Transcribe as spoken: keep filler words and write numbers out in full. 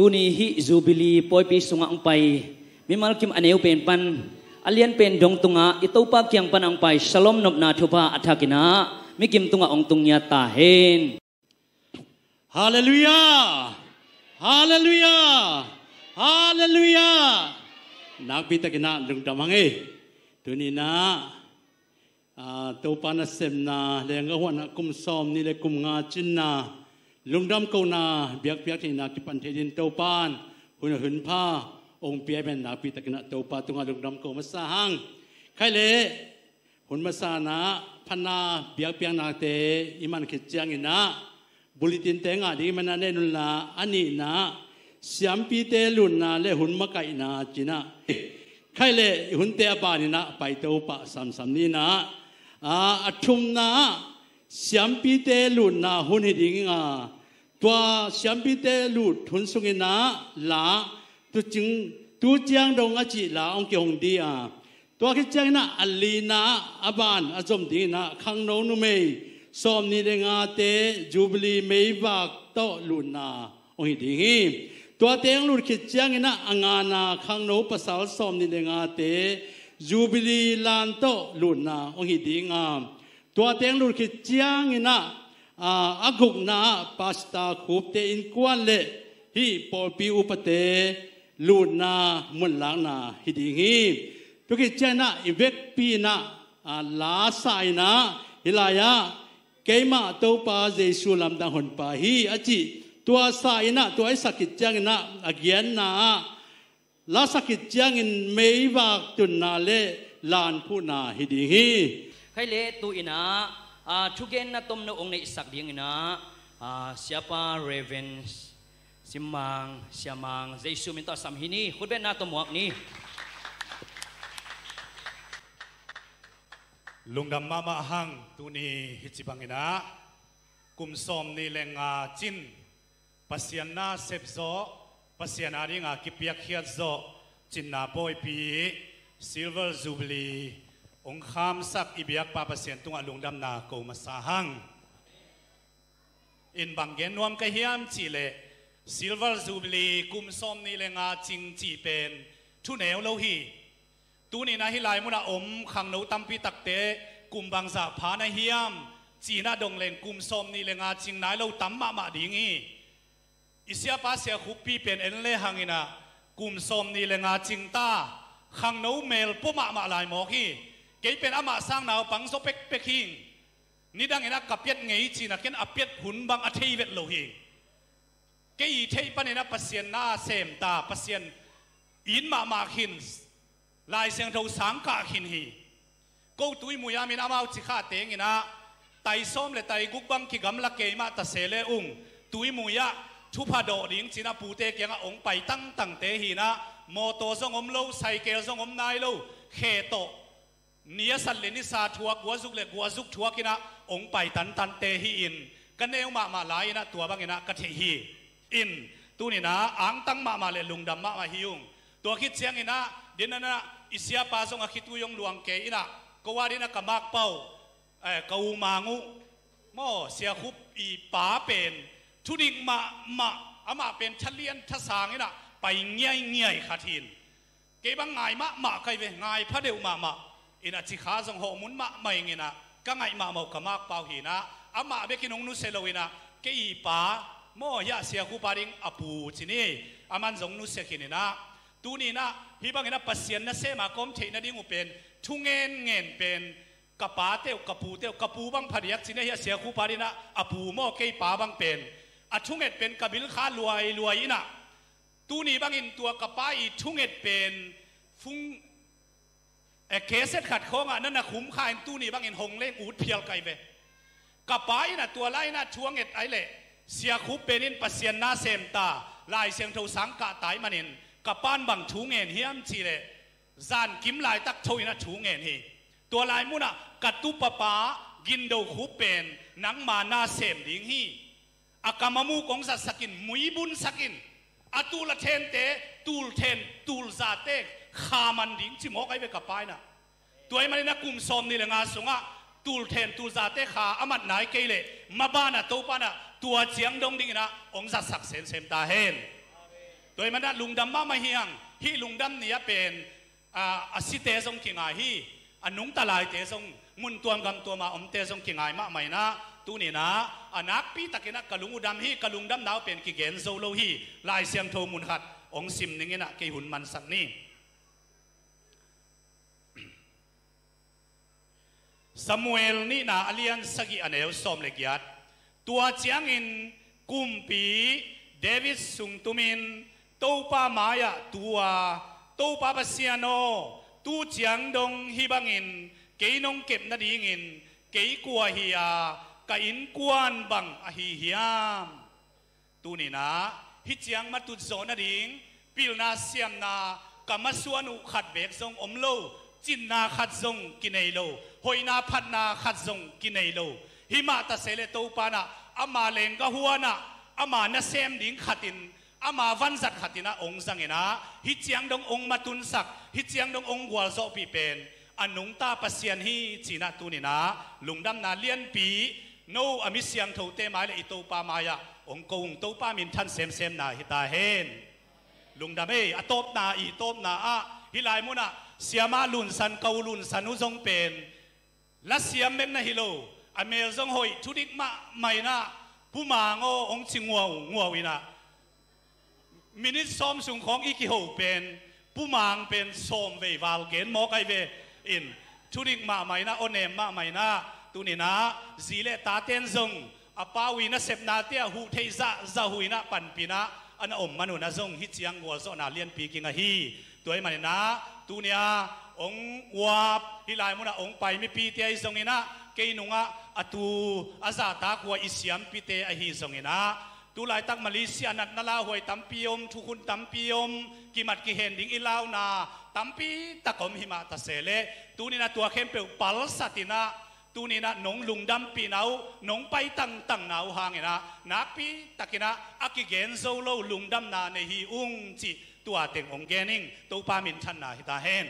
Tuni hih Jubilee pawipi sungah hong pai mimal kim a neu pen pan a lian pen dong tungah i Topa kiang pan hong pai Shalom nopna thupha a thakin ah mikim tungah hong tung ngiat ta hen. Halleluiah! Halleluiah! Halleluiah! Nakpi takin ah lungdam hang ei. Tuni-in ah, aa, Topa nasemna lenggah huan ah kum sawmnih le kum nga cinna lungdam kohna biakpiak theihna kipan thei dingin Topa in hun a hun pha hong pia hi pen nakpi takin ah Topa tungah lungdam ko masa hang. Khaih leh hun masa-in ah phatna biakpiaknate i man khit ciangin ah bulletin-te ngah ding i hih manin ah nei un la, a nihna siampite lutna le hun makaihna ci-in ah. Khaih leh i hunte a banin ah paito pah samsam ni in ah, aa, a thumna ah siampite lutna hun hi ding a, tua siampite lut hun sungin ah la, tu cing, tu ciang dong a cih la hong kihong ding a, tua khit ciangin ah a lina ah a ban a zom dingin ah khangno numei sawmnih le ngate Jubilee meivak tawh lutna hong hi ding hi. Tua teng lut khit ciangin ah a ngana khangno pasal sawmnih le ngate Jubilee lan tawh lutna hong hi ding a, tua teng lut khit ciangin ah, aa, a gukna ah Pastor Khupte innkuan le hih pawlpi upate lutna munlakna hi ding hi. Tua khit ciangin ah i vekpi-in ah, aa, la sa-in ah hih lai-ah keimah Topa Jesu lamdang honpa hi a cih tua sa-in ah, tua i sak khit ciangin ah a giatna ah la sak khit ciangin meivak tunna le lan phuhna hi ding hi. Khaih leh tu-in ah, aa, thugenna tomno hong neihsak dingin ah, aa, Siapa Reverend Simmang, Siamang, Jesu min tawh sam hi ni, khutbetna tawh muak ni. Lungdam mahmah hang. Tuni hih ci bangin ah kum sawmnih le nga cin Pasian na sep zawh, Pasian a dinga kipiakkhiat zawh cinna pawipi Silver Jubilee hong khamsak i biakpa Pasian tungah lungdamna ko masa hang. In bang gen nuam ka hiam cih leh Silver Jubilee kum sawmnih le nga cing cih pen thu neu lo hi. Tuni-in ah hih lai munah om khangno tampi takte kum bangzah pha na hiam ci-in ah dong leng kum sawmnih le nga cing nai lo tam mahmah ding hi. I siapa Sia Khuppi pen en le hangin ah kum sawmnih le nga cing ta, khangno mel pua mahmah lai mawk hi. Kei pen amah sang naupang zaw pekpek hi. Nidangin ah ka piat ngei ci-in ah ken a piat hun bang a thei vet lo hi. Kei i theih panin ah Pasian na sem ta, Pasian it mahmah khin, Lai Siangtho sang kah khin hi. Ko Tuimui ah min amau Cikha tengin ah tai sawm le tai guk bang kigamla keimah ta se le ung, Tuimui ah thupha dawh ding ci-in ah pute kiangah hong pai tangtangte hi-in ah, mawtaw zong om lo, saikel zong om nai lo, khe tawh ni a sat le ni sa thuak, guazuk le guazuk thuak-in ah hong pai tantante hi-in, ka neu mahmah lai-in ah tua bangin ah ka theih hi. In, tuni-in ah angtang mahmah le lungdam mahmah hi ung. Tua khit ciangin ah, din ah i siapa zong a khitui hong luang kei in ah, ko a din ah ka makpau, eh, ka u Mang uh maw, Sia Khup i pa pen thudik mahmah, amah pen thalian thasang in ah pai ngiaingiai khat hi-in, kei bang ngai mahmah ka hi ve, ngai phadeuh mahmah. In ah Cikha zong hawh mun mahmah ing in ah, ka ngaih mahmah uh ka makpau hi-in ah, amah bekin hong nusia lo-in ah, kei i pa maw, hiah Sia Khup a ding a pu ci ni, aman zong nusia khin in ah, tuni-in ah hih bangin ah Pasian nasem a ka om theih nading uh pen thu ngenngen pen ka pate uh, ka pute uh, ka pu bang phadiak ci ni, hiah Sia Khup a ding ah a pu maw, kei pa bang pen a thunget pen ka bil kha luailuai in ah, tuni bangin tua ka pa i thunget pen fung, eh, keset khat khawngah na na khum kha in, tuni bangin hong leng ut phial ka hi ve. Ka pa in ah tua lai-in ah thu a nget ahih leh, Sia Khup pen in Pasian na sem ta, Lai Siangtho sang kah ta ahih manin, ka pa'n bang thu ngen hiam cih leh, zankim laitak tho-in ah thu ngen hi. Tua lai munah ka tupapa Gindo Khup pen nangma na sem ding hi. A kam a muk hong zatsak in, muibunsak in, a tul a thente, tul then, tul zate kha man ding ci mawk ahi ve ka pa in ah. Tua ahih manin a kum sawmnih le nga sungah tul then, tul zate kha a mat nai kei leh, mabanah Topa in ah tua ciang dong dingin ah hong zatsak semsem ta hen. Tua ahih manin ah lungdam mahmah hi hang. Hih lungdam ni-ah pen a, a site zong kingai hi. A nungta laite zong, mun tuam gam tuam a omte zong kingai mahmah in ah, tuni-in ah a nakpi takin ah ka lung uh dam hi, ka lungdamna uh pen kigen zo lo hi. Lai Siangtho mun khat hong sim ning in ah kei hun mansak ni. Samuel nihna a lian sagih a neu sawm le giat. Tua ciangin kumpi David sung tumin Topa mai-ah tu a, "Topa Pasian aw, tu ciang dong hih bangin kei nong kep nadingin kei kua hi a, ka innkuan bang ahi hiam?" Tuni-in ah hih ciang matut zawh nading pilna siamna ka masuan uh khat beek zong om lo, cinna khat zong kinei lo, hoihna phatna khat zong kinei lo. Hih mah ta se leh Topa in ah ama leenggah huan ah ama nasem ding khatin, ama vanzat khatin ah hong zang in ah, hih ciang dong hong matunsak, hih ciang dong hong gualzawhpih pen a nungta Pasian hi ci-in ah tuni-in ah lungdamna lianpi, no a mi siangthote mai le i Topa mai-ah hong ko ung. Topa minthan semsemna hi ta hen. Lungdam ei. A tawpna, i tawpna ah hih lai munah siamah Lunsan, ka u Lunsan uh zong pen lasiam mek na hi lo, a mel zong hoih, thudik mahmah in ah, Pu Mang aw hong ci nguau nguau in ah, minit sawm sung khawng i kiho pen, Pu Mang pen sawm vei val gen mawk ahi ve in, thudik mahmah in ah, aw nem mahmah in ah, tuni-in ah zi le taten zong a pa uh i nasepnate ah huh theih zahzah uh in ah panpih in ah a na om man un ah zong hih ciang gualzawhna lianpi kinga hi. Tua ahih manin ah tuni-a hong uap, hih lai munah hong pai mipite ahi zongin ah, kei nungah a tu a zahtak uh a i siampite ahi zongin ah, tu laitak Malaysia natna lauhuai tampi om, thukhun tampi om, kimat kihen ding i launa tampi tak om, himah ta se leh tuni-in ah tua khempeuh palsat in ah, tuni-in ah nong lungdampihna uh, nong pai tangtangna uh hangin ah nakpi takin ah a kigen zo lo lungdamna nei hi ung cih tua teng hong gen ing. Topa minthanna hi ta hen.